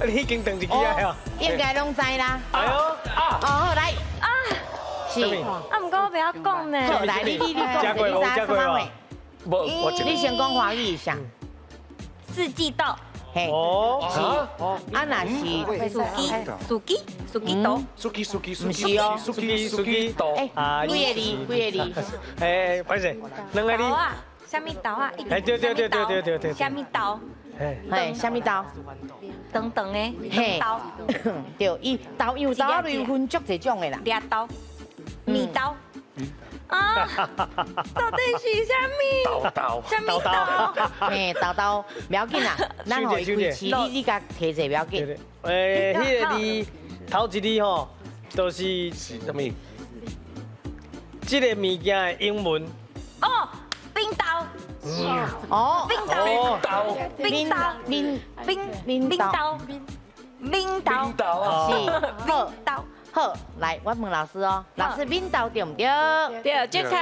你已經斷一支啊！應該攏知啦。哎喲啊！哦，好來。啊。是。啊，毋過我袂曉講呢。好，來，你講，你知啥物？無，我你先講華語一下。四季豆。嘿。哦。是。啊，若是。四季，四季，四季豆。四季四季毋是哦。四季四季豆。哎，幾個字？幾個字？哎，歹勢，兩個字。啊，啥物豆啊？哎，對對對對對對對。啥物豆？嘿，啥物豆？長長的，嘿，豆。對，伊豆因為豆仔類分足濟種的啦。掠豆、米豆。啊，到底是啥物？豆豆。啥物豆？嘿，豆豆，不要緊啦，咱予伊開始，你共提者不要緊。欸，彼个字頭一字吼，就是是啥物？這个物件的英文。哦，冰豆。哦，冰豆，冰豆，冰冰冰冰豆，冰豆，是冰豆。好，來，我問老師哦，老師冰豆對毋對？對，正確。